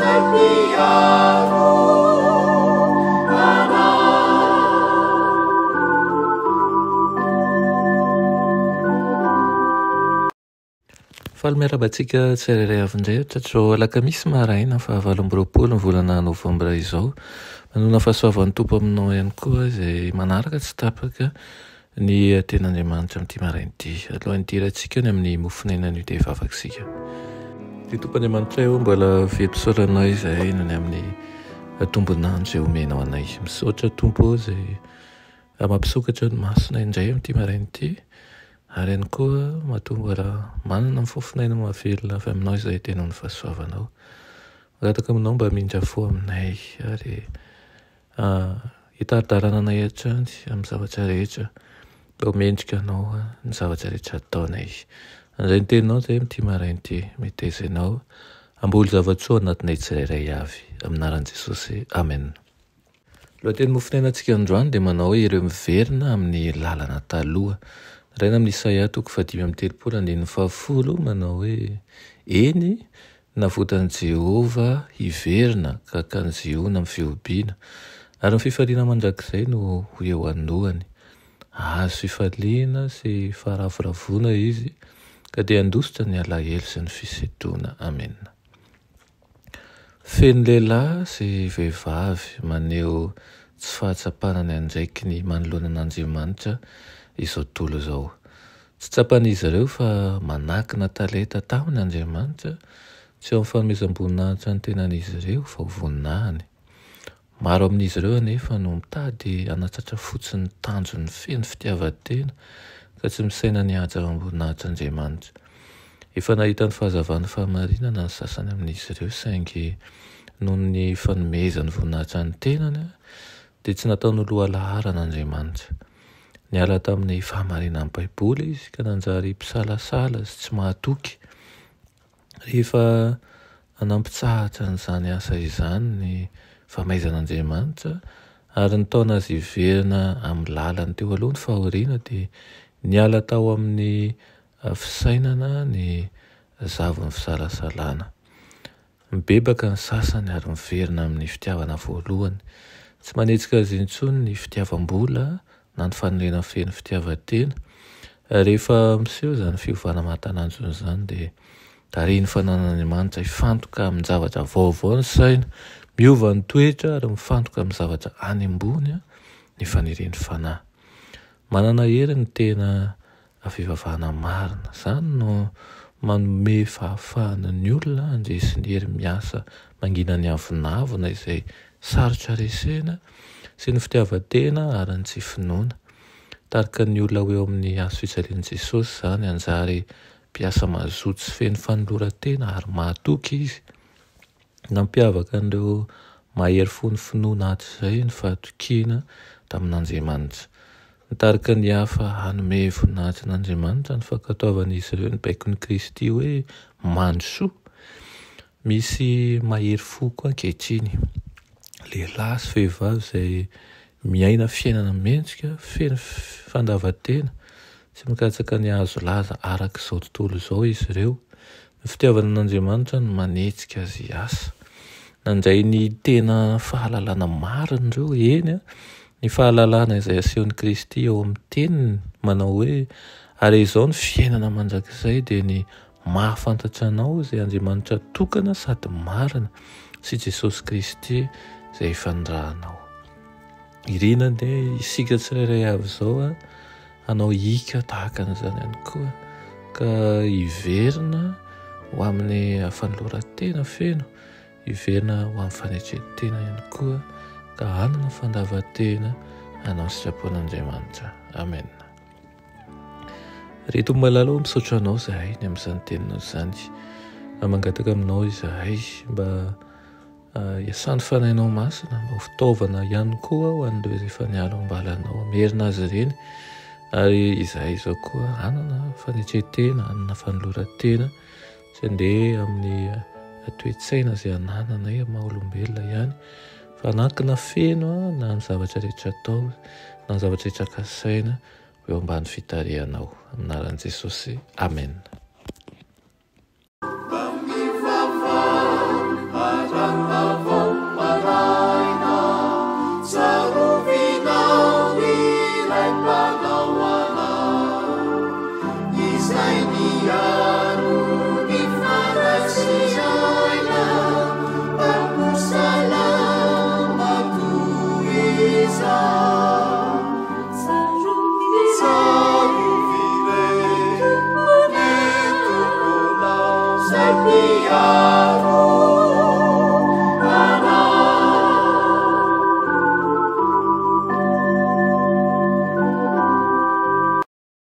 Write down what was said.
izay mpiaro anay. Faly miarahaba antsika tsirairay avy indray hatratr'izao alakamisy maraina faha 28 ny volana novambra izao. Manonona fahasoavan'ny Tompo aminao ihany koa izay manaraka tsy tapaka ny tenin'Andriamanitra amin'ity maraina ity. Alohan'ny hidirantsika any amin'ny mofon'aina anio dia hivavaka isika. Ry Tompo Andriamanitray ô, mbola velom-pisaorana izahay noho ny amin'ny tombon'andro izay omenao anay. Misaotra Tompo ô izay mampisokatra ny masonay indray amin'ity maraina ity ary ihany koa matoa mbola manana ny fofon'aina mahavelona avy aminao izahay dia noho ny fahasoavanao. Mangataka aminao mba hamindra fo aminay ary hitari-dalana anay hatrany amin'ny zavatra rehetra mba ho mendrika anao ny zavatra rehetra ataonay. Handray ny teninao izahay amin'ity maraina ity. Meteza ianao hamboly zava-tsoa anatinay tsirairay avy. Amin'ny anaran'i Jesosy. Amen. Lohateny mofonainantsika androany dia manao hoe ireo miverina amin'ny lalana taloha. Raina amin'ny Isaia toko faha-35 andininy faha-10 manao hoe Eny, navotan'i Jehovah hiverina ka hankany Ziona amin'ny fihobiana, ary ny fifaliana mandrakizay no ho eo andohany. Hahazo fifaliana sy faharavoravoana izy, ka dia handositra ny alahelo sy ny fisentoana. Amena. Feno lehilahy sy vehivavy maneho tsy fahatsapana ny andraikiny manoloana an'Andriamanitra izao tontolo izao. Tsy tsapan'izy ireo fa manakina talenta taminy Andriamanitra, tsy eo amin'ny fanomezam-boninahitra ny tenan'izy ireo fa ho voninahiny. Maro amin'izy ireo anefa no mitady hanatratra fotsiny ny tanjony feno fitiavan-tena ka tsy misaina ny hahatsaram-boninahitr'Andriamanitra. Efa nahita ny fahazavan'ny fahamarinana ny sasany amin'izy ireo saingy noho ny fanomezany voninahitra ny tenany dia tsy nataony ho lohalaharana Andriamanitra. Niala tamin'ny fahamarinan'ny Baiboly izy ka nanjary mpisalasala sy tsy mahatoky. Rehefa nampitsahatra an'izany asa izany ny famaizan'Andriamanitra ary nitaona azy hiverina amin'ny lalany teo aloha ny fahoriana dia niala tao amin'ny fisainana ny zavon'ny fisalasalana. Mibebaka ny sasany ary miverina amin'ny fitiavana voalohany. Tsy manetsika azy intsony ny fitiavam-bola na ny faniriana feno fitiavan-tena. Rehefa miseho izany fiovana mahatalanjona izany dia tarihin'ny fananan'Andriamanitra hifantoka amin-javatra vaovao ny saina, miova ny toetra ary mifantoka amin'ny zavatra any ambony ny fanirian'ny fanahy. Manana hery ny tena fivavahana marina. Izany no manome fahafahana ny olona handresy ny hery miasa mangina ny avonavona izay sarotra resena sy ny fitiavan-tena ary ny tsy finoana. Tarika ny olona ho eo amin'ny hazo fijalian'i Jesosy izany, hanjary mpiasa mazoto sy feno fanoloran-tena ary mahatoky izy. Nampiavaka an'ireo mahery fo ny finoana hatrizay ny fahatokiana tamin'Andriamanitra. Nitarika ny hafa hanome voninahitra an'Andriamanitra ny fankatoavan'izy ireo ny baikon'i Kristy hoe mandrosoa. Misy mahery fo koa ankehitriny, lehilahy sy vehivavy izay miaina fiainana mendrika, feno fandavan-tena, tsy mikatsaka ny hahazo laza araka izao tontolo izao izy ireo. Ny fitiavana an'Andriamanitra no manetsika azy hiasa. Nandray ny tena fahalalana marina ireo, eny, ny fahalalana izay asehon'i Kristy ao amin'ny Teniny, manao hoe, Ary izao ny fiainana mandrakizay dia ny mahafantatra Anao izay Andriamanitra tokana sady marina, sy Jesosy Kristy izay efa nirahanao. Irina anie isika tsirairay avy izao hanao hika tahaka an'izany ihany koa ka hiverina ho amin'ny fanoloran-tena feno, hiverina ho amin'ny fanetren-tena ihany koa ka hanana fandavan-tena hanao ny sitrapon'Andriamanitra. Amen. Ry Tompo malala ô, misaotra Anao izahay ny amin'izany teninao izany. Mangataka aminao izahay mba Iasan'ny Fanahinao Masina mba ho fitaovana ihany koa ho an'ireo izay efa niala ao am-balanao, hamerina azy ireny, ary izahay izao koa hanana fanetren-tena, hanana fanoloran-tena, tsy handeha amin'ny toe-tsaina izay anananay amin'ny maha olombelona ihany, fa hanankina feno na ny zavatra rehetra atao, na ny zavatra rehetra kasaina ho eo ambany fitarihanao. Amin'ny anaran'i Jesosy, Amena.